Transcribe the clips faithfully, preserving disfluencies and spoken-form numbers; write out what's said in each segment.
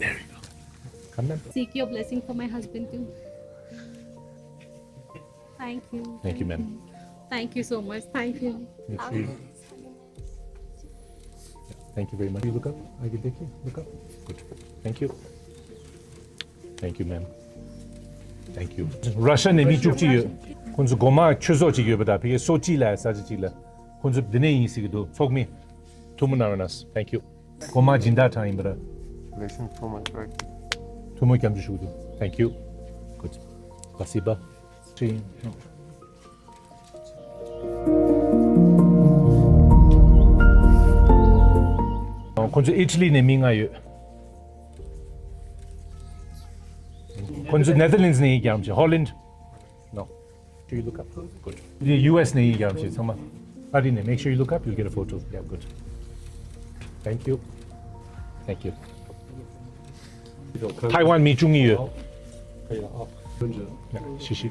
There you go. Come on. Seek your blessing for my husband too. Thank you. Thank you, ma'am. Thank you so much. Thank you. Make sure you, thank you very much. You look up. I can take you. Look up. Good. Thank you. Thank you, ma'am. Thank you. Russia ནས་མི་བཅུ་གཅིག་ཡོད། ཁོང་ཚོ་སྒོ་མང་ཆོས་ཚོགས་གཅིག་ཡོད་པ་དང་ཕ་གིའི་སོ་ཅི་ལ་ས་ཆ་གཅིག་ལ། ཁོང་ཚོ་འདི་ནས་ཡིན་ཟེར་གྱི་འདུག་ཚོགས་མི། ཐུ་མུ་ན་ར་ནས། Thank you. སྒོ་མང་སྦྱིན་བདག་གྲངས་ཡིན་པ་ར། Blessing for my bride. ཐུ་མུ་སྐྱབས་འཇུག་ཞུ་གི་འདུག Thank you. Good. Спасибо. ཁོང་ཚོ་ཨི་ཊ་ལི་ནས་མི་ལྔ་ཡོད། ཁོང་ཚོ་ནེ་ཐར་ལེན་ཌི་ནས་ཡིན་རྒྱུ་ཡིན་ཅི། ཧོ་ལན་ཌི། No. Do you look up? Good. ཡུ་ཨེས་ནས་ཡིན་རྒྱུ་ཡིན་ཅི་ཚང་མ། ཨ་རི་ནས། Make sure you look up, you'll get a photo. Yeah, good. Thank you. Thank you. ཐའེ་ཝན་མི་བཅུ་གཉིས་ཡོད། ཡ། ཤི་ཤི།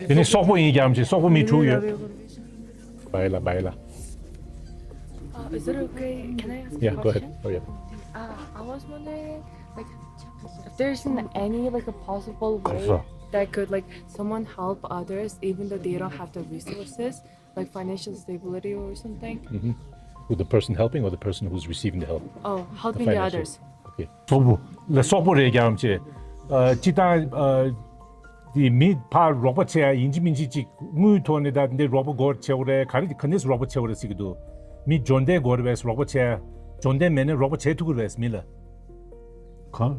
དེ་ནས་སོག་པོ་ཡིན་རྒྱུ་ཡིན་ཅི། སོག་པོ་མི་དྲུག་ཡོད། བའི་ལ། བའི་ལ། Uh, is it okay? Can I ask a Yeah, go ahead. question? Oh, yeah. Uh, I was wondering, like, if there's an, any, like, a possible way that could, like, someone help others even though they don't have the resources, like financial stability or something? Mm-hmm. With the person helping or the person who's receiving the help? Oh, helping the financial others. Okay. སོག་པོ། ལ་སོག་པོ་རེད་རྒྱུ་ཡིན་ཅི། ཨ། སྤྱིར་བཏང་། ཨ། དེ་མི་ཕར་རོགས་པ་བྱེད་ཡ་ཡིན་གཅིག་མིན་གཅིག་ཅིག་དངུལ་ཐོག་ནས་ད་འདི་རོགས་པ་སྒོར་བྱེད་དགོས་རེད། ག་རེ་ག་ནས་རོགས་པ་བྱེད་དགོས་རེད་ཟེར་གྱི་འདུག་མི་འབྱོར་ལྡན་དགོས་རེད་པས། རོགས་པ་བྱེད་ཡ། འབྱོར་ལྡན་མེད་ན་རོགས་པ་བྱེད་ཐུབ་ཀྱི་རེད་པས་མི་ལ། གང་།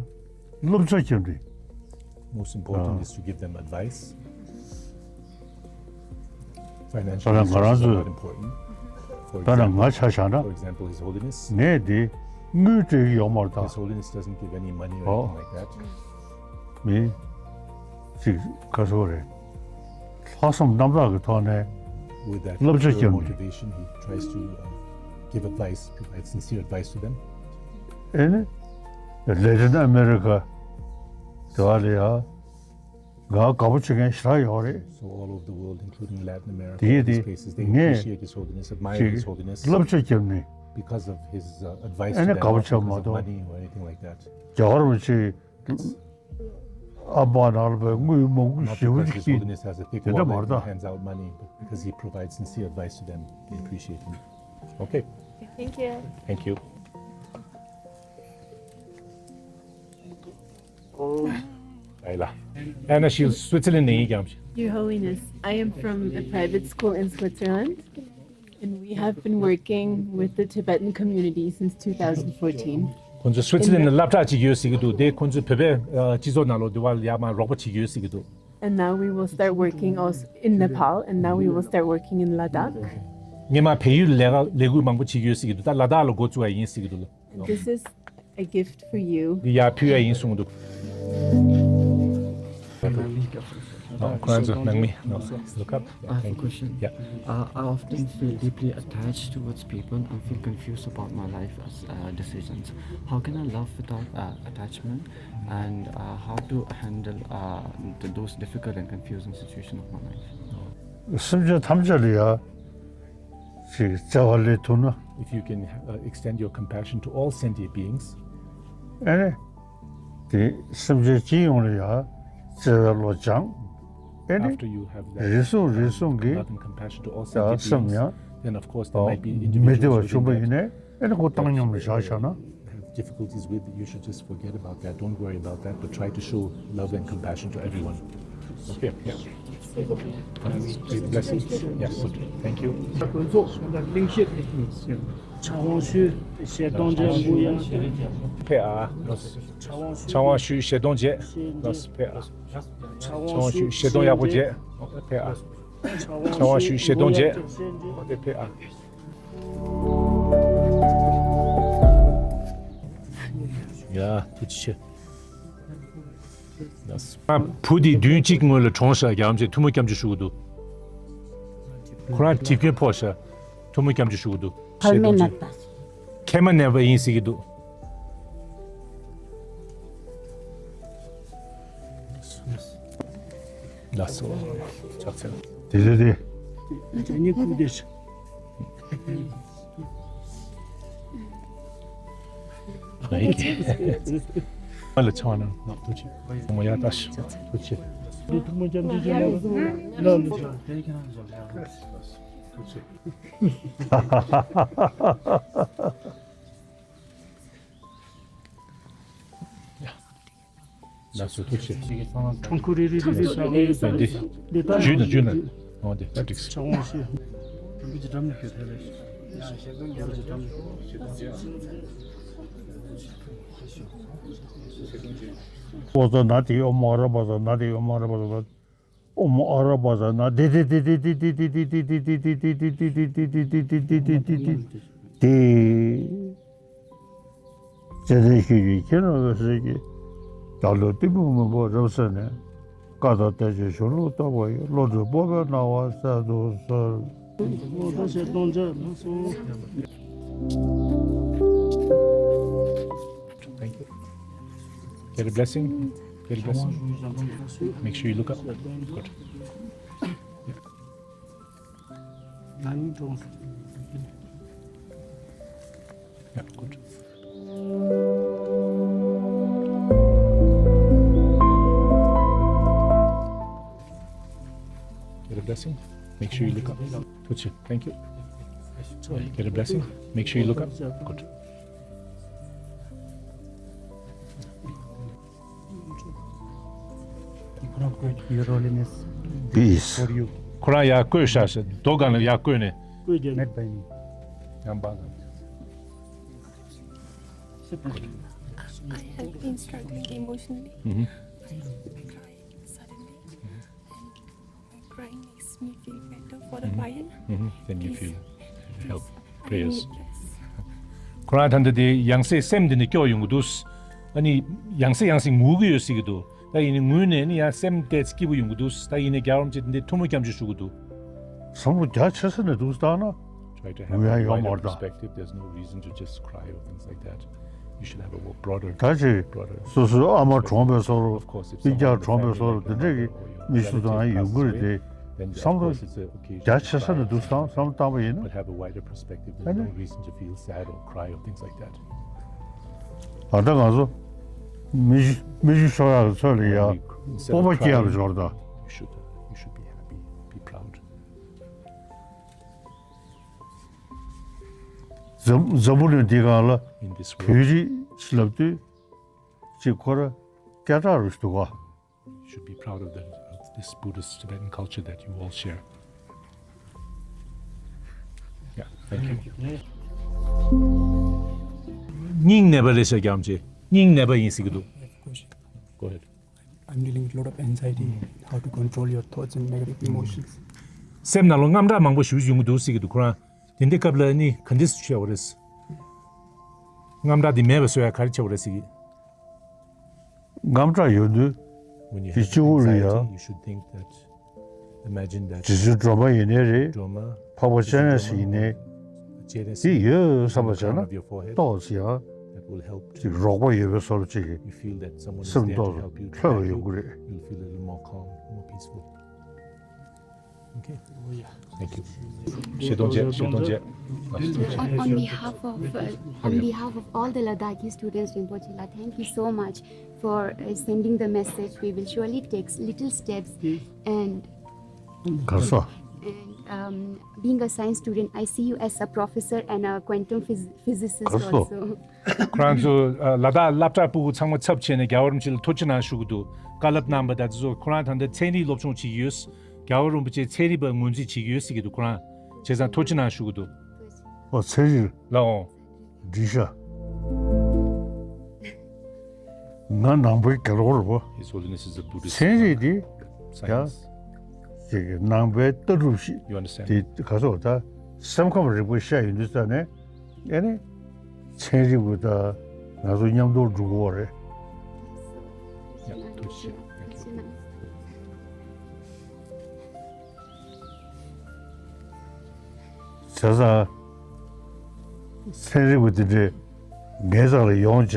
སློབ་གསོ་རྒྱབ་རེད། Most important is to give them advice. Financial resources are not important. For example, ང་ཆ་བཞག་ན། For example, His Holiness. ངས་འདི་དངུལ་སྤྲད་ཀྱི་ཡོད་མ་རེད་ད། His Holiness doesn't give any money or anything like that. མི་ཅིག་ག་སོ་རེད། ལྷག་བསམ་རྣམ་དག་གི་ཐོག་ནས། With that བསླབ་བྱ་pure རྒྱབ་ནས། Motivation, he tries to, uh, give advice, provide sincere advice to them. ཨེ་ནི། ལེ་ཊིན་ཨ་མེ་རི་ཀ་དེ་བ་ལ་ཡ། ང་དགའ་པོ་བྱེད་མཁན་ཞེ་དྲག་ཡོད་རེད། So all over the world, including Latin America, དེ་ཡིན་དེ། These places, they ངས་appreciate His Holiness, admire ཅིག་His Holiness བསླབ་བྱ་བརྒྱབ་ནས། Because of His, uh, advice to them, not because of money or anything like that. ཨེ་ནི་དགའ་པོ་བྱེད་མ་དགའ་བྱ་མ་དགའ། རྒྱ་གར་བ་ཅིག་ཨ་ཕ་ནང་ལ་བའི་དངུལ་མང་པོ་ཞེ་པོ་ཅིག་Not because His Holiness has a thick wallet and hands out money, but because He provides sincere advice to them, they appreciate Him. Okay. Thank you. Thank you. ཨའི་ལ། ཨ་ནི་ཤིལ་སུའི་ཙི་ལན་ནས་ཡིན་རྒྱུ་ཡིན་ཅི། Your Holiness, I am from a private school in Switzerland, and we have been working with the Tibetan community since two thousand fourteen. ཁོང་ཚོ་སུའི་ཙི་ལན་ནས་སློབ་གྲྭ་ཅིག་ཡོད་ཟེར་གྱི་འདུག་དེ་ཁོང་ཚོས་བོད་པའི་ཨ་སྤྱི་ཚོགས་ནང་ལོགས་འདི་བ་ལ་ཡར་མར་རོགས་པ་བྱེད་ཀྱི་ཡོད་ཟེར་གྱི་འདུག And now we will start working also in Nepal, and now we will start working in Ladakh. སྔོན་མ་བལ་ཡུལ་ལས་ཀ་ལས་འགུལ་མང་པོ་བྱེད་ཀྱི་ཡོད་ཟེར་གྱི་འདུག་ད་ལ་དྭགས་ལ་འགོ་བཙུགས་པ་ཡིན་ཟེར་གྱི་འདུག And this is a gift for you. འདི་ཡར་ཕུལ་ཡ་ཡིན་གསུངས་འདུག་ཁོ་རང་ཚོ་ནང་མི། Look up. I have a question. Yeah. Uh, I often feel deeply attached towards people and feel confused about my life as uh, decisions. How can I love without uh, attachment, and uh, how to handle uh, the, those difficult and confusing situations of my life? སེམས་ཅན་ཐམས་ཅད་ལ་ཡ། ཅིག་བརྩེ་བ་སླེབས་ཐུབ་ན། If you can uh, extend your compassion to all sentient beings, ཨེ་ནི། དེ་སེམས་ཅན་སྤྱི་ཡོངས་ལ་ཡ་བརྩེ་བའི་བློ་སྦྱངས། ཨེ་ནི། After you have that རེ་ཟུང་རེ་ཟུང་གི་love and compassion to all sentient beings, then of course there might be individuals མི་བདེ་བ་བྱུང་པ་ཡིན་ནའི་ཨེ་ནི་ཁོ་བཏང་སྙོམས་ལ་བཞག་བཞག་ན། Have difficulties with, you should just forget about that. Don't worry about that, but try to show love and compassion to everyone. Okay, yeah. Blessings. Yes, thank you. དགོན་ཚོགས་དང་གླེང་བཤད་དེ། ཕྲ་བོང་ཤུ་ཞལ་གདོང་བཅས་འབུལ་ཡ། ཕེབས་ཨ། ཕྲ་བོང་ཤུ་ཞལ་གདོང་བཅས། ཕེབས་ཨ། ཕྲ་བོང་ཤུ་ཞལ་གདོང་ཡག་པོ་བཅས། ཕེབས་ཨ། ཕྲ་བོང་ཤུ་ཞལ་གདོང་བཅས། ཕེབས་ཨ། ཡ། ཐུགས་རྗེ་ཆེ། བུ་དེ་བདུན་གཅིག་སྔོན་ལ་གྲོངས་ཤག་རྒྱ་ཨམ་ཆེ་ཐུགས་སྨོན་སྐྱབས་འཇུག་ཞུ་གི་འདུག་ཁོ་རང་གྲིབ་སྐྱོན་ཕོག་ཤག་ཐུགས་སྨོན་སྐྱབས་འཇུག་ཞུ་གི་འདུག་ཁལ་མེ་ནད་པ། ཁལ་མེ་ནད་པ་ཡིན་ཟེར་གི་འདུག་ལགས་སོ། ཕྱག་འཚལ། དེ་དེ་དེ། དེ་ནི་ཁུག་དེ། ཁོང་གིས། ང་ལ་ཆང་ནང་ཐུགས་རྗེ་ཆེ། ང་ཡ་ད་ཤི་ཐུགས་རྗེ་ཆེ། འདི་ཐུགས་མ་འཇམ་ཅིག་ཅིག་ལ་ལ་ལ་ཐུགས་རྗེ་ཆེ། ལགས་སོ་ཐུགས་རྗེ་ཆེ། ཁྲང་ཁུ་རི་རི་རི་རི་ས་རི་རི་ས་འདི་འདི་ད་ཇུས་ན་ཇུས་ན་འོ་འདི་ད་འགྲིག་སོང་། ཆང་མོ་ཤི། པོ་ཙ་ན་དེ་ཨོ་མ་ར་པ་ཙ་ན་དེ་ཨོ་མ་ར་པ་ཙ་ཨོ་མ་ཨ་ར་པ་ཙ་ན་དེ་དེ་དེ་དེ་དེ་དེ་དེ་དེ་དེ་དེ་དེ་དེ་དེ། བརྩེ་ལྡན་ཞུ་རྒྱུ་ཁྱེད་རང་འོད་ཟེར་གྱིས། བདག་བློ་གཏི་མུག་མུན་པ་རབ་བསལ་ནས། བཀའ་དང་བསྟན་བཅོས་གཞུང་ལུགས་རྟོགས་པ་ཡི། བློ་གྲོས་སྤོབས་པའི་སྣང་བ་གསལ་དུ་གསོལ། Thank you. Get a blessing. Get a blessing. Make sure you look up. Good. Yeah, good. Get a blessing. Make sure you look up. Good. Thank you. Get a blessing. Make sure you look up. Good. Your Holiness, peace. For you. ཁོ་རང་ཡར་བཀོད་ཤག་ཤག་རྡོ་སྒང་ལ་ཡར་བཀོད་ནས། བཀོད་རྒྱབ། Met by me. ཡང་པ་གང་། I have been struggling emotionally. Mm-hmm. I cry suddenly. Crying makes me feel better for a while. Mm-hmm. Then you feel help. Prayers. ཁོ་རང་ད་ལྟ་དེ་ཡང་སེ་སེམས་འདི་ནས་སྐྱོ་ཡོང་གི་འདུག་ཨ་ནི་ཡང་སེ་ཡང་སེ་ངུ་གི་ཡོད་སྲིད་ཀྱི་འདུག་ད་ཡིན་ནའི་ངུས་ནས་ནི་ཡང་སེམས་ཏོག་ཙམ་སྐྱིད་པོ་ཡོང་གི་འདུག་ད་ཡིན་ནའི་རྒྱལ་བ་རིན་པོ་ཆེ་འདི་ཐུགས་སྨོན་སྐྱབས་འཇུག་ཞུ་གི་འདུག་བསམ་བློ་རྒྱ་ཆེ་ས་ནས་འདུག་བཏང་ན། Try to have a wider perspective. There's no reason to just cry or things like that. You should have a broader, ད་ཅི་broader སོ་སོའི་ཨ་མ་གྲོངས་པའི་བཟོ་འདྲ། Of course, if སྤུན་ཀྱག་གྲོངས་པའི་བཟོ་འདྲ་འདི་འདྲས་ཀྱི་མི་སུ་དང་ཡོང་གི་རེད་དེ། བསམ་བློ་རྒྱ་ཆེ་ས་ནས་འདུག་བསམ་བསམ་བཏང་པ་ཡིན་ན། But have a wider perspective. There's no reason to feel sad or cry or things like that. ད་ལྟ་ང་ཚོ་མི་མི་ཤི་ཤོར་ཡག་གི་ཚོད་ལ་ཡ་སྤོབས་པ་སྐྱེ་ཡག་ལ་འབྱོར་ད། You should, uh, you should be happy, be proud. འཛམ་འཛམ་བུ་གླིང་འདི་སྒང་ལ་In this world, བོད་རིགས་ལབ་དུས་ཅིག་ཁོ་ར་སྐད་གྲགས་རུ་འདུག་ག you should be proud of the, of this Buddhist Tibetan culture that you all share. Yeah, thank you. སྙིང་ནད་པ་རེད་ཤག་རྒྱ་མ་ཆེ། སྙིང་ནད་པ་ཡིན་ཟེར་གྱི་འདུག Go ahead. I'm dealing with a lot of anxiety, how to control your thoughts and negative emotions. སེམས་ནང་ལ་དངངས་སྐྲག་མང་པོ་ཞེ་པོ་ཡོང་གི་འདུག་ཟེར་གྱི་འདུག་ཁོ་རང་དེ་འདྲའི་སྐབས་ལ་ནི་ག་འདྲས་སེ་བྱེད་དགོས་རེད། དངངས་སྐྲག་འདི་མེད་པ་བཟོ་ཡ་ག་རེ་བྱེད་དགོས་རེད་ཟེར་གྱི། དངངས་སྐྲག་ཡོང་དུས། When you དེ་have གཅིག་པོ་ལ་ཡ། Anxiety, you should think that, imagine that དྲི་བསུང་སྒྲོལ་མ་ཡིན་ནའི་རེད། སྒྲོལ་མ། འཕགས་པ་སྤྱན་རས་གཟིགས་ཡིན་ནའི། སྤྱན་རས་གཟིགས་དེ་ཡོད་བསམ་པ་བྱས་ན། Crown of your forehead ཏོག་ཙམ་ཡང་། That will help. ཅིག་རོགས་པ་ཡོད་པའི་བཟོ་འདྲ་ཅིག་གི། You feel that someone is there to help you, to back you. སེམས་ཏོག་ཙམ་ལྷོད་པ་ཡོང་གི་རེད། You'll feel a little more calm, more peaceful. Okay. Thank you. ཤེས་དོན་བྱས། ཤེས་དོན་བྱས། On, on behalf of, uh, on behalf of all the Ladakhi students, Rinpoche La, thank you so much for, uh, sending the message. We will surely take little steps and གར་སོ། And, um, being a science student, I see you as a professor and a quantum phys- physicist གར་སོ། Also. ཁོ་རང་ཚོ་ཨ་ལ་དྭགས་སློབ་གྲྭ་ཕྲུ་གུ་ཚང་མ་ཚབ་བྱས་ནས་རྒྱལ་བ་རིན་པོ་ཆེ་ལ་ཐུགས་རྗེ་གནང་ཞུ་གི་འདུག་བཀའ་སློབ་གནང་བ་དང་དེ་ཚོ། ཁོ་རང་ད་ལྟ་ཚན་རིག་སློབ་སྦྱོང་བྱེད་ཀྱི་ཡོད། རྒྱལ་བ་རིན་པོ་ཆེ་ཚན་རིག་པ་ངོས་འཛིན་བྱེད་ཀྱི་ཡོད་ཟེར་གྱི་འདུག་ཁོ་རང་བྱས་ཙང་ཐུགས་རྗེ་གནང་ཞུ་གི་འདུག་ཨོ་ཚན་རིག་ལའོ། འགྲིག་ཤག་ང་ནང་པའི་རྒྱལ་བ་རེད་པ། His Holiness is a Buddhist. ཚན་རིག་འདི་ཡ། Science. ཅིག་གི་ནང་པའི་ལྟ་གྲུབ་ཞིག You understand? དེ་ག་ཚོད་ད་སེམས་ཁམས་རིག་པ་བཤད་ཡོང་དུས་ཙ་ནས་ཨེ་ནི་ཚན་རིག་པ་དང་ང་ཚོ་མཉམ་དུ་འགྲོ་དགོས་རེད། Yeah, ཐུགས་རྗེ་ཆེ། Thank you. བྱས་ཙང་ཚན་རིག་པ་དེ་འདྲས་ངའི་རྩ་ལ་ཡོང་བྱས་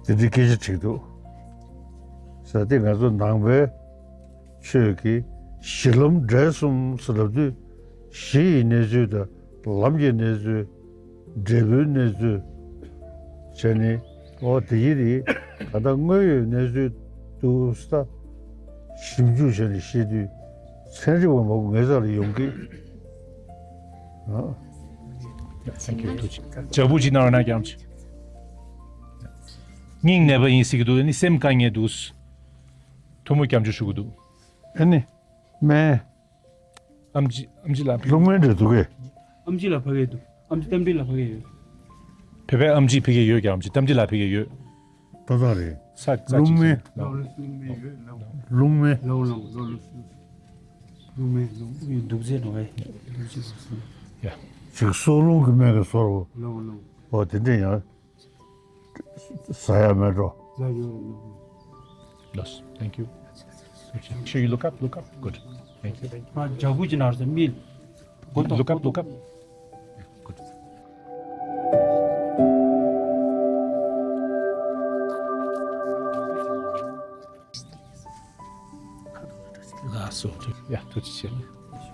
དེ་འདྲའི་སྐད་ཆ་དྲིས་འདུག་ཟེར་ཏེ། ང་ཚོ་ནང་པའི་ཆོས་ཀྱི་གཞི་ལམ་འབྲས་གསུམ་ཟེར་ལབ་དུས། གཞི་ཡི་གནས་ཚུལ་དང་ལམ་གྱི་གནས་ཚུལ། འབྲས་བུའི་གནས་ཚུལ་བྱས་ནས་ ཨོ་དེ་ཡིན་རེད། ད་ལྟ་དངོས་ཡོད་གནས་ཚུལ་འདུག་ས་ཞིབ་འཇུག་བྱས་ནས་བཤད་དུས་ཚན་རིག་པ་མང་པོ་ངའི་རྩ་ལ་ཡོང་གི། ཨ། Thank you. ཐུགས་རྗེ་ཆེ། ལྗགས་ཕུར་ཅིག་གནང་རོགས་གནང་རྒྱ་ཨམ་ཆི། སྙིང་ནད་པ་ཡིན་ཟེར་གྱི་འདུག་ཨ་ནི་སེམས་དཀའ་ངལ་འདུག་ཐུགས་མོས་སྐྱབས་འཇུག་ཞུ་གི་འདུག་ཨ་ནི། སྨན། ཨམ་ཆི་ཨམ་ཆི་ལགས། རླུང་སྨན་འདྲ་འདུག་གས། ཨམ་ཆི་ལགས་ཕ་གིར་འདུག་ཨམ་ཆི་རྟ་མགྲིན་ལགས་ཕ་གིར་ཡོད། བོད་པའི་ཨམ་ཆི་ཕ་གིར་ཡོད་ཀྱང་ཨམ་ཆི་རྟ་མགྲིན་ལགས་ཕ་གིར་ཡོད། ཏག་ཏག་རེད། ས་ས་རླུང་སྨན། ཅིག་ལོ་ལོ་སུ་མེ་ཡོད་ལོ། རླུང་སྨན། ལོ་ལོ་ལོ་ལོ་སུ། རླུང་སྨན་ལོ་ཡོད་འདུག་ཟེར་ནོ་ཨེ། འདུག་ཟེར་ནོ་སུ། ཡ། ཅིག་སྲོག་རླུང་གི་སྨན་གྱི་སོར་བ། ལོ་ལོ། ཨོ་དེ་འདྲ་ཡང་། ཟ་ཡ་མེད་འགྲོ། ལ་ཡོད་ལོ། Yes, thank you. Make sure you look up, look up. Good. Thank you. ང་ལྗགས་ཕུར་ཅིག་གནང་རོགས་ཟེར་མི། Look up, look up. Good. ལགས་སོ། ཡ། ཐུགས་རྗེ་ཆེ།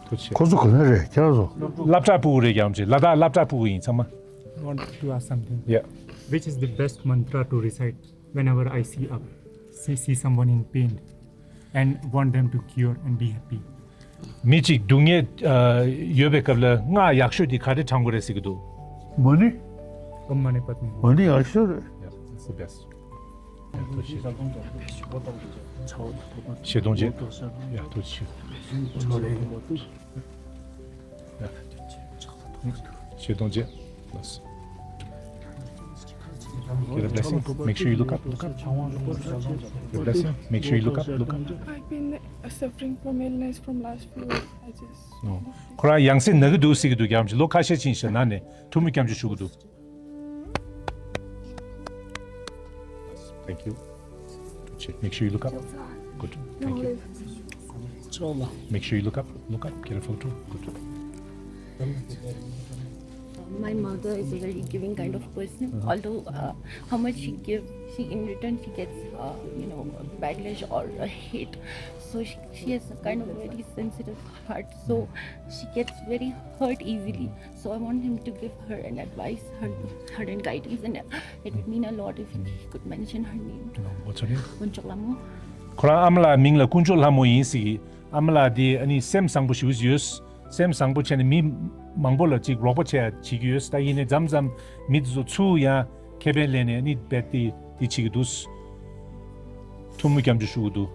ཐུགས་རྗེ་ཆེ། ཁོ་ཚོ་ག་ནས་རེད་ཁྱེད་རང་ཚོ། སློབ་གྲྭ་ཕྲུ་གུ་རེད་ཀྱང་ལ་དྭགས་སློབ་གྲྭ་ཕྲུ་གུ་ཡིན་ཚང་མ། Want to ask something. Yeah. Which is the best mantra to recite whenever I see up, see, see someone in pain and want them to cure and be happy? མི་གཅིག་སྡུག་བསྔལ་ཨ་ཡོད་པའི་སྐབས་ལ་སྔགས་ཡག་ཤོས་དེ་ག་རེ་བགྲང་དགོས་རེད་ཟེར་གྱི་འདུག་མ་ཎི། ཨོཾ་མ་ཎི་པདྨེ་ཧཱུྃ། མ་ཎི་ཡག་ཤོས་རེད། Yeah, that's the best. བཞེས་སྡོང་བཅས། ཡ་ཐུགས་རྗེ་ཆེ། བཞེས་སྡོང་བཅས། Get a blessing. Make sure you look up, look up. Get a blessing. Make sure you look up, look up. I've been uh, suffering from illness from last few years. I just ཁོ་རང་ཡང་སེ་ན་གི་འདུག་ཟེར་གི་འདུག་ཀྱང་ལོ་ཁ་ཤས་ཕྱིན་ཤག་ན་ནས་ཐུགས་མོས་སྐྱབས་འཇུག་ཞུ་གི་འདུག Thank you. Make sure you look up. Good. Thank you. Make sure you look up. Look up. Get a photo. Good. My mother is a very giving kind of person. Although uh, how much she gives, she in return she gets, uh, you know, backlash or uh, hate. So she, she has a kind of very sensitive heart. So she gets very hurt easily. So I want him to give her an advice, her, her an guidance, and it would mean a lot if he could mention her name. What's her name? དཀོན་མཆོག་ལྷ་མོ། ཁོ་རང་ཨ་མ་ལགས་མིང་ལ་དཀོན་མཆོག་ལྷ་མོ་ཡིན་ཟེར་གི། ཨ་མ་ལགས་དེ་ཨ་ནི་སེམས་བཟང་པོ་ཞེ་པོ་ཡོད། སེམས་བཟང་པོ་བྱས་ནས་མི་མང་པོ་ལ་ཅིག་རོགས་པ་བྱས་བྱེད་ཀྱི་ཡོད། ད་ཡིན་ནའི་མཚམས་མཚམས་མི་དེ་ཚོ་ཚུར་ཡང་ཁེ་ཕན་ལེན་ནས་ཨ་ནི་རྦད་དེ་དེ་བྱེད་ཀྱི་འདུག་ཐུགས་མོས་སྐྱབས་འཇུག་ཞུ་གི་འདུག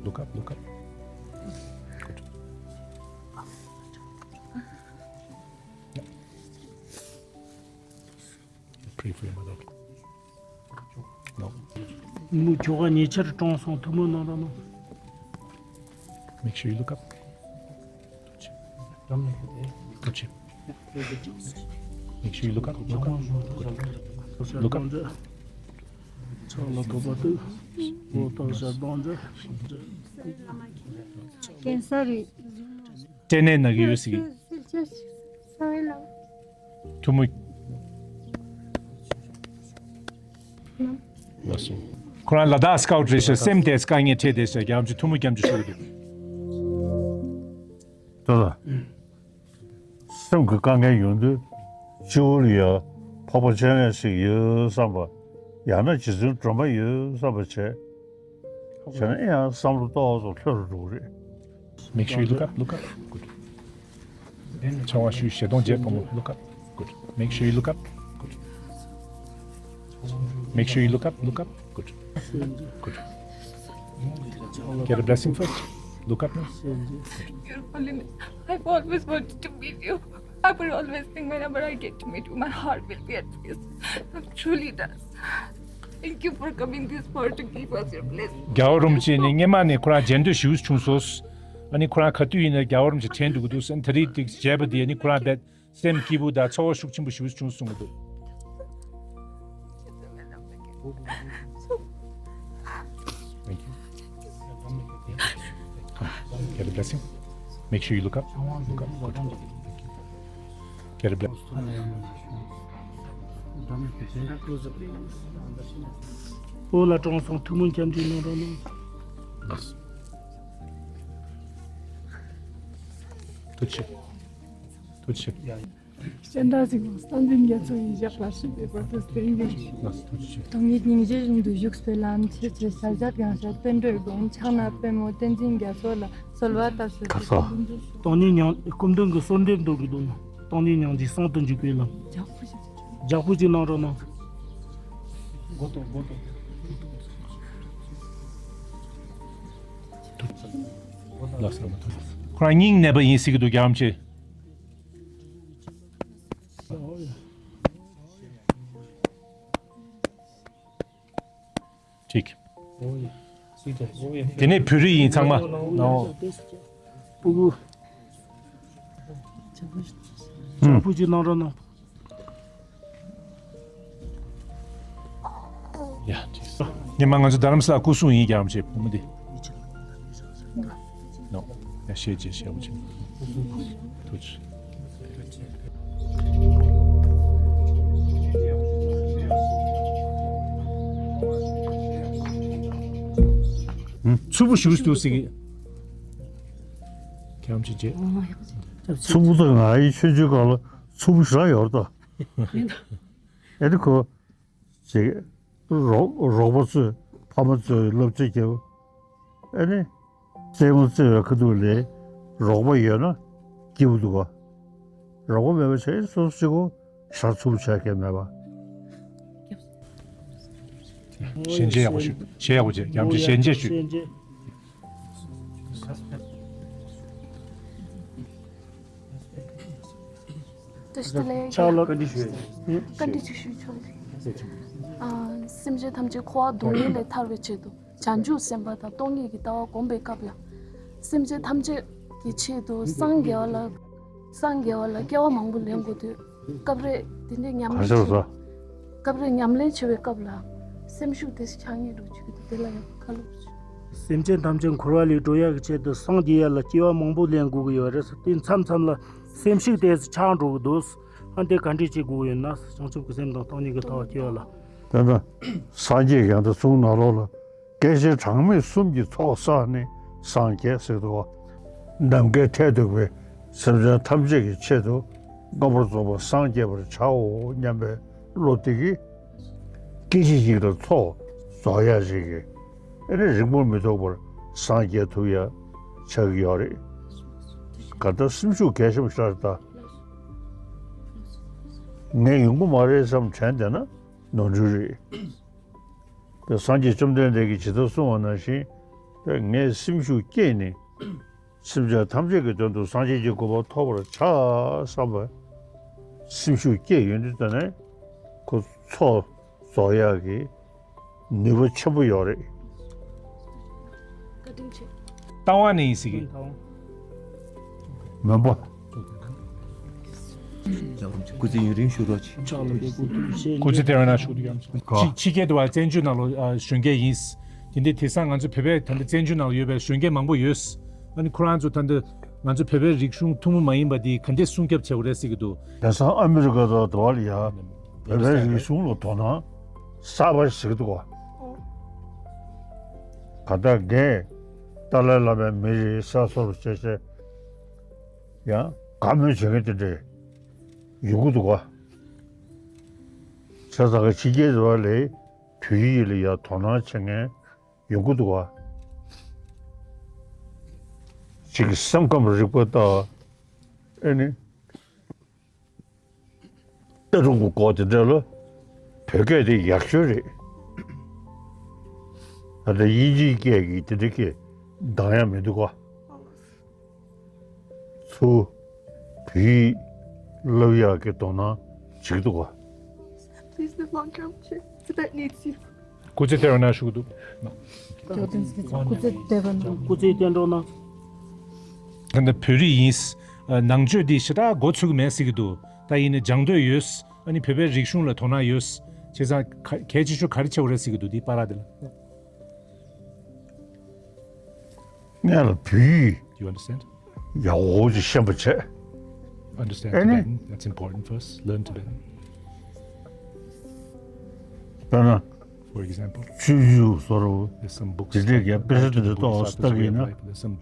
Look up, look up. Good. Pray for your mother. No. མུ་ཁྱོ་ག་ཉེ་ཆར་གྲོངས་སོང་། ཐུགས་སྨོན་གནང་རོགས་གནང་། Make sure you look up. Touch him. Make sure you look up. Look up. Good. Look up. ལོ་ཐོག་པ་དུ། ལོ་ཐོག་ཞག་དང་འདྲ། ཀེན་སར་རེད། སྐྲན་ནད་ན་གི་ཡོད་ཟེར་གི། ཐུགས་མོས། ཁོ་རང་ལ་དྭགས་སི་ཀའུ་ཊི་རེད་ཤག་སེམས་དེ་དཀའ་ངལ་འཕྲད་བསྡད་ཤག་རྒྱ་ཆེ་ཐུགས་མོས་སྐྱབས་འཇུག་ཞུ་གི་འདུག་ལྟོས་དང་། སེམས་ཀྱི་དཀའ་ངལ་ཡོང་དུས་སྤྱི་བོ་ལ་ཡ་འཕགས་པ་སྤྱན་རས་གཟིགས་ཡོད་བསམ་པ། ཡང་ན་རྗེ་བཙུན་སྒྲོལ་མ་ཡོད་བསམ་པ་བྱས། བྱས་ན་ཨེ་ཡང་བསམ་བློ་ཏོག་ཙམ་ལྷོད་རུ་འགྲོ་གི་རེད། Make sure you look up, look up. Good. ཚང་མ་ཞུ་བཞེས་སྡོང་བརྒྱད་པོ་མོ། Look up. Good. Make sure you look up. Good. Make sure you look up, look up. Good. Good. Get a blessing first. Look up now. Your Holiness, I've always wanted to meet you. I will always think whenever I get to meet you, my heart will be at peace. It truly does. Thank you for coming this far to give us your blessing. རྒྱལ་བ་རིན་པོ་ཆེ་ནི་སྔོན་མ་ནས་ཁོ་རང་མཇལ་འདོད་ཞེ་པོ་བྱུང་སོང་། ཨ་ནི་ཁོ་རང་ག་དུས་ཡིན་ན་རྒྱལ་བ་རིན་པོ་ཆེ་དྲན་འདུག་གི་འདུག་ཟེར། ད་རེས་དེ་མཇལ་བ་དེ་ཨ་ནི་ཁོ་རང་རྦད་སེམས་སྐྱིད་པོ་དང་ཚོར་བ་ཤུགས་ཆེན་པོ་ཞེ་པོ་བྱུང་སོང་གི་འདུག Thank you. Come, get a blessing. Make sure you look up. Look up. Good. Thank you. Get a blessing. བོད་ལ་གྲོངས་སོང་། ཐུགས་སྨོན་སྐྱབས་འཇུག་གནང་རོགས་གནང་། ཐུགས་རྗེ་ཆེ། ཐུགས་རྗེ་ཆེ། སྤྱན་རས་གཟིགས་དབང་བསྟན་འཛིན་རྒྱ་མཚོ་ཡི་ཞབས་ལ་ཞུགས་པའི་བར་དུ་བསྟན་རྒྱུ། སྟོང་ཉིད་སྙིང་རྗེ་གཞུང་དུ་བཞུགས་པའི་ལམ། ཆེས་ཆེར་ཞལ་བྱ་གང་ཤར་བསྟན་འགྲོའི་དགོངས། ཕྱག་ན་པདྨོ་བསྟན་འཛིན་རྒྱ་མཚོ་ལ་གསོལ་བ་བཏབ་ཟེར། ཁ་ས། སྟོང་ཉིད་མྱང་སྐུ་མདུན་གྱི་གསོལ་འདེབས་འདོན་གྱི་འདུག་སྟོང་ཉིད་མྱང་འདས་གསུང་དུ་འཇུག་པའི་ལམ། རྒྱག་པོ་ཞིག་གནང་རོགས་གནང་། ཁོ་རང་སྙིང་ནད་པ་ཡིན་ཟེར་གྱི་འདུག་རྒྱ་ཆེ། ཅིག་དེ་ནས་བོད་རིགས་ཡིན་ཚང་མ། ཨོ། ཕྲུ་གུ། ཕྲུ་གུ་ཅིག་གནང་རོགས་གནང་། ཡ། ཉི་མ་ང་ཚོ་རྡ་རམ་ས་ལ་སྐུ་སྲུང་ཡིན་རྒྱ་ཆེ་བུ་མོ་འདི། ནོ། ཡ་ཤེས་བྱེད་ཤེས་བྱེད། ཐུགས་རྗེ་ཆེ། ཚུལ་པོ་ཞུ་ཞུ་ཟིག་ཁྱམས་ཆེ་ཆེ། ཚུལ་པོ་དང་ང་ཡི་ཆོས་ཆོས་གང་ལ་ཚུལ་པོ་ཞུ་ར་ཡོར་དོ། ཨེ་ཁོ། ཅིག་རོགས་རོགས་པ་ཚོས་ཕ་མ་ཚོས་སློབ་ཁྲིད་བརྒྱབ། ཨ་ནི། རྩེད་མོ་རྩེ་བའི་ཁ་ཐུག་ལས་རོགས་པ་ཡོད་ན་སྐྱིད་པོ་འདུག་ག་རོགས་པ་མེད་པ་བྱས་སོ་སོ་གཅིག་པོ་ཞག་ཚུགས་བྱས་མཁན་མེད་པ། ཞལ་མཇལ་ཡག་པོ་ཞུ། ཞལ་ཡག་པོ་བྱས་རྒྱ་མཚོ་ཞལ་མཇལ་ཞུ། བཀྲ་ཤིས་བདེ་ལེགས། ཕྱག་ལ་བཀའ་འདྲི་ཞུ། བཀའ་འདྲི་ཅིག་ཞུ་ཆོག་གི། ཨ། སེམས་ཅན་ཐམས་ཅད་འཁོར་བ་སྡུག་བསྔལ་ལས་ཐར་བའི་ཆེད་དུ་བྱང་ཆུབ་སེམས་དཔའ་དང་སྟོང་ཉིད་ཀྱི་ལྟ་བ་སྒོམ་པའི་སྐབས་ལ། སེམས་ཅན་ཐམས་ཅད་ཀྱི་ཆེད་དུ་སངས་རྒྱས་པ་ལ། སངས་རྒྱས་པ་ལ་སྐྱེ་བ་མང་པོ་ལེན་དགོས་དུས། སྐབས་རེ་དེ་འདྲའི་ཉམས་ལེན་བྱེད། སྐབས་རེ་ཉམས་ལེན་བྱེད་པའི་སྐབས་ལ། སེམས་ཤུགས་དེ་ཆག་ངེས་འགྲོ་བཅུག་གི་འདུག་དེ་ལ་ཡང་བཀའ་སློབ་ཞུ། སེམས་ཅན་ཐམས་ཅད་འཁོར་བ་ལས་སྒྲོལ་ཡག་གི་ཆེད་དུ་སངས་རྒྱས་ཡ་ལ་སྐྱེ་བ་མང་པོ་ལེན་དགོས་ཀྱི་ཡོད་རེད་ཟེར། དེ་མཚམས་མཚམས་ལ་སེམས་ཤུགས་དེ་ཆག་འགྲོ་གི་འདུག་ཨ་འདི་ག་འདྲས་བྱེད་དགོས་ཀྱི་ཡོད་ན། བྱང་ཆུབ་ཀྱི་སེམས་དང་སྟོང་ཉིད་ཀྱི་ལྟ་བ་སྐྱེ་བ་ལ། དེ་ན་སངས་རྒྱས་ཀྱང་དུ་གསུང་ནང་ལོགས་ལ། སྐད་ཅིག་གྲངས་མེད་གསུམ་གྱི་ཚོགས་བསགས་ནས་སངས་རྒྱས་ཟེར་འདུག་ག་ནམ་མཁའི་མཐས་གཏུགས་པའི་སེམས་ཅན་ཐམས་ཅད་ཀྱི་ཆེད་དུ་མངོན་པར་རྫོགས་པར་སངས་རྒྱས་པར་བྱའོ་སྙམ་པའི་བློ་དེ་གིས། སྐད་ཅིག་གཅིག་ལ་ཚོགས་རྫོགས་ཡ་ཞིག་གིས། ཨེ་ནི་རིང་པོར་མི་ཐོགས་པར་སངས་རྒྱས་ཐུབ་ཡ་ཆགས་ཀྱི་ཡོད་རེད། ག་ད་སེམས་ཤུགས་གལ་ཆེན་པོ་ཞིག་རེད་ད། ངས་ཡོང་གི་མ་རེད་བསམ་དྲན་བསྡད་ན་ནོར་འཁྲུལ་རེད། དེ་སངས་རྒྱས་བཅོམ་ལྡན་འདས་ཀྱིས་ཇི་ལྟར་གསུངས་པ་ནང་བཞིན། དེ་ངས་སེམས་ཤུགས་བསྐྱེད་ནས། སེམས་ཅན་ཐམས་ཅད་ཀྱི་དོན་དུ་སངས་རྒྱས་ཀྱི་གོ་འཕང་ཐོབ་པར་བྱ་བསམ་པ། སེམས་ཤུགས་བསྐྱེད་ཡོང་དུས་ད་ནས་ཁོ་ཚོགས་རྫོགས་ཡག་གི་ནུས་པ་ཆེན་པོ་ཡོད་རེད། བཀའ་དྲིན་ཆེ། ལྟ་བ་ནས་ཡིན་སྲིད་ཀྱི། མོན་པ། སྐུ་ཚེ་ཡུན་རིང་བཞུགས་རོགས་གྱིས། སྐུ་ཚེ་བརྟན་པ་ཡིན་ན་བཞུགས་འདུག་ཡང་། ཕྱི་ཕྱི་རྒྱལ་དུ་བ་བཙན་བྱོལ་ནང་ལོ་ཨ་གཞོན་སྐྱེས་ཡིན། དེ་འདྲའི་དེང་སང་ང་ཚོ་བོད་པའི་ད་ལྟ་བཙན་བྱོལ་ནང་ལ་ཡོད་པའི་གཞོན་སྐྱེས་མང་པོ་ཡོད། ཨ་ནི་ཁོ་རང་ཚོ་ད་ལྟ་ང་ཚོ་བོད་པའི་རིག་གཞུང་ཐུན་མོང་མ་ཡིན་པ་འདི་ག་འདྲས་སྲུང་སྐྱོབ་བྱེད་དགོས་རེད་ཟེར་གྱི་འདུག་དེང་སང་ཨ་མི་རི་ཀ་དང་དུ་བ་ལ་ཡ་བོད་པའི་རིག་གཞུང་ལ་དོ་སྣང་གསར་པ་ཞིག་འདུག་ག་ག་ད་རྒན་ཏཱ་ལའི་བླ་མའི་མི་རེད་ཟེར་སོགས་བྱས་བྱས་ཡང་དགའ་མོས་བྱེད་མཁན་དེ་འདྲས་ཡོང་གི་འདུག་ག་བྱས་ཙང་ཕྱི་རྒྱལ་དུ་བ་ལས་བོད་ཡིག་ལ་ཡ་དོ་སྣང་བྱེད་མཁན་ཡོང་གི་འདུག་ག་ཅིག་སེམས་ཁམས་རིག་པ་དང་ཨེ་ནི། ཨེ་རུང་གི་སྐོར་དེ་འདྲ་ལ་བོད་སྐད་དེ་ཡག་ཤོས་རེད། ད་ལྟ་དབྱིན་ཇིའི་སྐད་ཀྱི་དེ་འདྲ་སྐད་འདང་ཡ་མི་འདུག་ག་ཚུར་བོད་ཡིག་བསླབ་ཡག་གི་དོ་སྣང་བྱེད་ཀྱི་འདུག་ག Please live long, Khyamche. Tibet needs you. སྐུ་ཚེ་བརྟན་པ་ན་བཞུགས་འདུག་སྐུ་ཚེ་བརྟན་པ་ན། སྐུ་ཚེ་བརྟན་པ་ན། ད་ནི་བོད་རིགས་ཡིན། ནང་ཆོས་འདི་ཞེ་དྲག་མགོ་ཚོས་ཀྱི་མེད་ཟེར་གྱི་འདུག་ད་ཡིན་ནའི་སྦྱང་འདོད་ཡོད། ཨ་ནི་བོད་པའི་རིག་གཞུང་ལ་དོ་སྣང་ཡོད། བྱས་ཙང་གལ་ཆེ་ཤོས་ག་རེ་ཆགས་ཀྱི་རེད་ཟེར་གྱི་འདུག་འདི་པར་འདི་ལ། ངས་ལ་བོད་ཡིག You understand? ཡག་པོ་ཅིག་ཤེས་པ་བྱས། Understand Tibetan. That's important first. Learn Tibetan. དཔེར་ན། For example, ཆུ་ཡུ་སོ་རུ། There's some books དེ་འདྲའི་གི་དཔེ་ཆ་དེ་འདྲ་གཏོང་བ་ལྟ་གི་ཡིན་ན་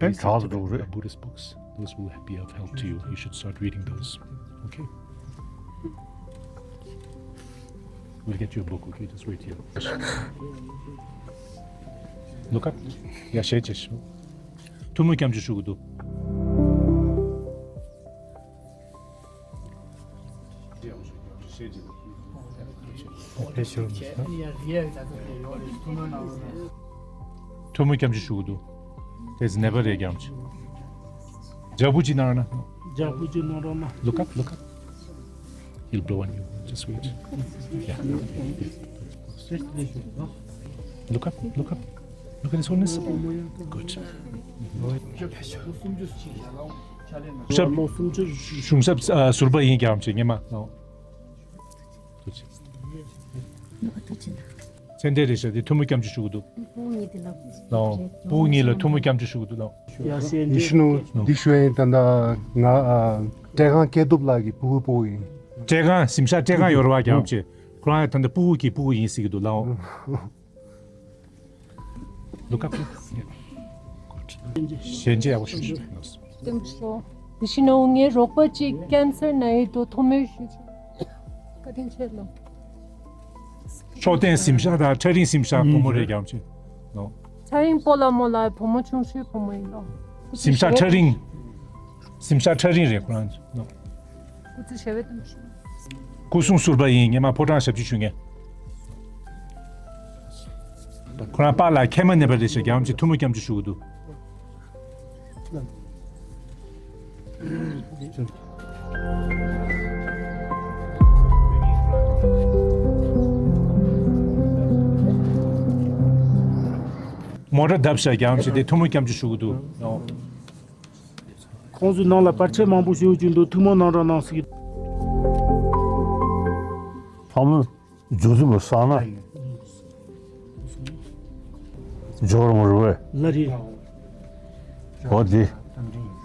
ཕན་ཐོགས་འགྲོ་གི་རེད། Buddhist books. Those will be of help to you. You should start reading those. Okay? We'll get you a book, okay? Just wait here. Look up. ཡ། ཞལ་ཕྱེ་ཤོག་ཐུགས་སྨོན་སྐྱབས་འཇུག་ཞུ་གི་འདུག་ཐུགས་སྨོན་སྐྱབས་འཇུག་ཞུ་གི་འདུག་དེ་ནེ་པ་རེད། སྐྱབས་འཇུག་ཇ་བུ་ཅིག་གནང་རོགས་གནང་། ཇ་བུ་ཅིག་གནང་རོགས་གནང་། Look up, look up. He'll blow on you. Just wait. Yeah. Look up, look up. Look at his holiness. Good. གཞུང་ཞབས་ཟུར་པ་ཡིན། སྐྱབས་འཇུག་ངེས་མ་ལོ། ཚེ་འདས་རེད་ཤག་དེ་ཐུགས་སྨོན་སྐྱབས་འཇུག་ཞུ་གི་འདུག་ལོ། སྤུ་གུ་གཉིས་ལ་ཐུགས་སྨོན་སྐྱབས་འཇུག་ཞུ་གི་འདུག་ལོ། ཡ་ཤེས་འདི་ཤི་ནུ་འདི་ཤོད་ཡིན། ད་ལྟ་ང་བཀྲས་ཁང་སྐྱེས་ཐུབ་ལགས་ཀྱི་སྤུ་གུ་སྤུ་གུ་ཡིན། བཀྲས་ཁང་གཟིམ་ཤག་བཀྲས་ཁང་ཡོད་རེད་པ། སྐྱབས་འཇུག་ཁོ་རང་ཡང་ད་ལྟ་སྤུ་གུ་གི་སྤུ་གུ་ཡིན་ཟེར་གི་འདུག་ལོ། Look up. Good. ཞལ་མཇལ་ཡག་པོ་ཞུ་ཞུ། ལྟོས་ཤོག་དེ་བཞིན་ནོ་ངའི་རོགས་པ་གཅིག་ཀན་སར་ན་ཡོད་དོ། ཐུགས་སྨོན་ཞུ་ཆོག་བཀའ་དྲིན་ཆེ་ལོ། མཆོག་ལྡན་གཟིམ་ཤག་དང་ཁྲ་རིང་གཟིམ་ཤག་བུ་མོ་རེད། སྐྱབས་འཇུག་ལོ། ཁྲ་རིང་སྤོ་ལགས་མོ་ལ་བུ་མོ་ཆུང་ཤོས་བུ་མོ་ཡིན་ལོ། གཟིམ་ཤག་ཁྲ་རིང་། གཟིམ་ཤག་ཁྲ་རིང་རེད་ཁོ་རང་ལོ། སྐུ་ཚེ་ཞབས་པད་བརྟན་པ་ཞུ། སྐུ་སྲུང་ཟུར་པ་ཡིན། ངས་མ་ཕོ་བྲང་ཞབས་ཕྱི་ཞུ་མཁན། ཁོ་རང་པཱ་ལགས་མཁལ་མ་ནད་པ་རེད་ཤག་སྐྱབས་འཇུག་ཐུགས་སྨོན་སྐྱབས་འཇུག་ཞུ་གི་འདུག་མོ་ཊ་བརྡབས་ཤག་སྐྱབས་འཇུག་དེ་ཐུགས་སྨོན་སྐྱབས་འཇུག་ཞུ་གི་འདུག་ཁོང་ཚོའི་ནང་ལ་བར་ཆད་མང་པོ་ཞིག་ཡོད་ཀྱི་འདུག་ཐུགས་སྨོན་གནང་རོགས་གནང་ཟེར་གྱི། ཕ་མ་འཇུ་ཐུབ་པ་བསགས་ན། འཇོག་རུང་རུ་བས། ལ་རེད། འོ་དེ།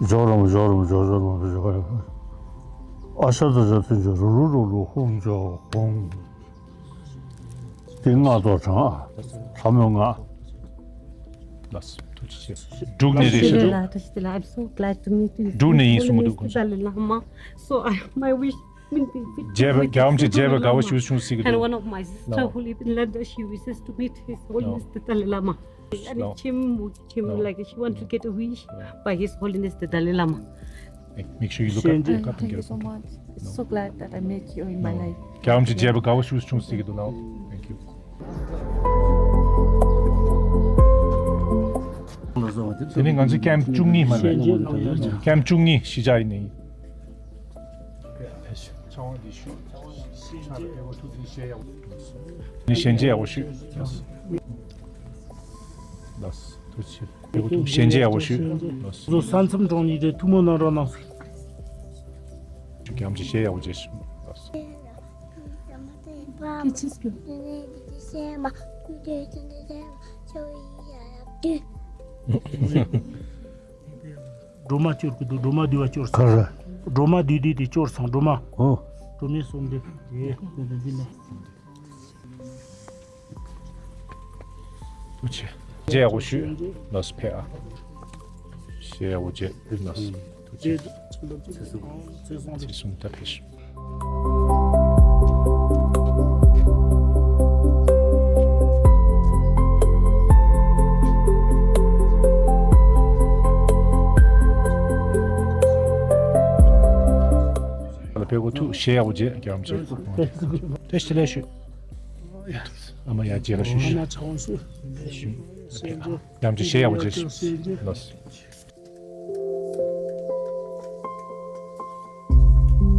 འཇོག་རུང་འཇོག་རུང་འཇོག་འཇོག་རུང་འཇོག་རུང་། ཨ་ཤ་ད་ཇ་ཐུན་འཇོག་རུ་རུ་རུ་རུ་ཧུང་འཇོག་ཧུང་། དེ་སྔགས་ཐོག་དྲངས། ལྷ་མོའི་སྔགས། ལགས་སོ། ཐུགས་རྗེ་ཆེ། འབྲུག་ནས་རེད་ཤག Alhamdulillah, Alhamdulillah, I'm so glad to meet you. འབྲུག་ནས་ཡིན་གསུང་གི་འདུག Dalai Lama. So I, my wish will be with མཇལ་བ་རྒྱལ་བ་མཆོག་མཇལ་བ་དགའ་བ་ཞིག་བྱུང་ཟེར་གི་འདུག And one of my sister who live in London, she wishes to meet His Holiness the Dalai Lama. And Chim, Chim, like she want to get a wish by His Holiness the Dalai Lama. Make sure you look up, look up and get a photo. Thank you so much. It's so glad that I met you in my life. རྒྱལ་བ་མཆོག་མཇལ་བ་དགའ་བ་ཞིག་བྱུང་ཟེར་གི་འདུག་ལགས། Thank you. དེ་ནི་ང་ཚོ་ཀེམ་བཅུ་གཉིས་མ་རེད། ཀེམ་བཅུ་གཉིས་གཞིས་ཆགས་ཡིན་ནི། ནི་ཞལ་མཇལ་ཡག་པོ་ཞུས། ལགས། ཐུགས་རྗེ་ཆེ། ཞལ་མཇལ་ཡག་པོ་ཞུས། ལགས། བཟོ་ས་མཚམས་གྲོང་ཉིད་དེ་ཐུགས་སྨོན་གནང་རོགས་གནང་། རྒྱལ་བ་མཆོག་ཞལ་ཡག་པོ་མཇལ་ཞུ། ལགས། སྒྲོལ་མ་སྐྱོར་གི་འདུག་སྒྲོལ་མ་འདུས་པ་སྐྱོར་སོང་། ག་རེ། སྒྲོལ་མ་འདུས་འདུས་དེ་སྐྱོར་སོང་། སྒྲོལ་མ། ཨོ། སྒྲོལ་མའི་གསུང་འདི། དེ་དེ་འདི་ནས། ཐུགས་རྗེ་ཆེ། མཇལ་ཡག་པོ་ཞུས། ལགས་སོ། ཕེབས་ཨ། ཞལ་ཡག་པོ་མཇལ། ལགས་སོ། ཐུགས་རྗེ་ཆེ། ཚེ་གསུམ་ད་ཕེབས་ཤོག་ལ་ཕེབས་གོ་ཐུགས་ཞལ་ཡག་པོ་མཇལ། རྒྱལ་བ་མཆོག་བཀྲ་ཤིས་བདེ་ལེགས་ཞུ། ཨ་མ་ཡ་མཇལ་ཁ་ཞུ་ཞུ། ཞུ། རྒྱལ་བ་མཆོག་ཞལ་ཡག་པོ་མཇལ་ཞུ། ལགས་སོ།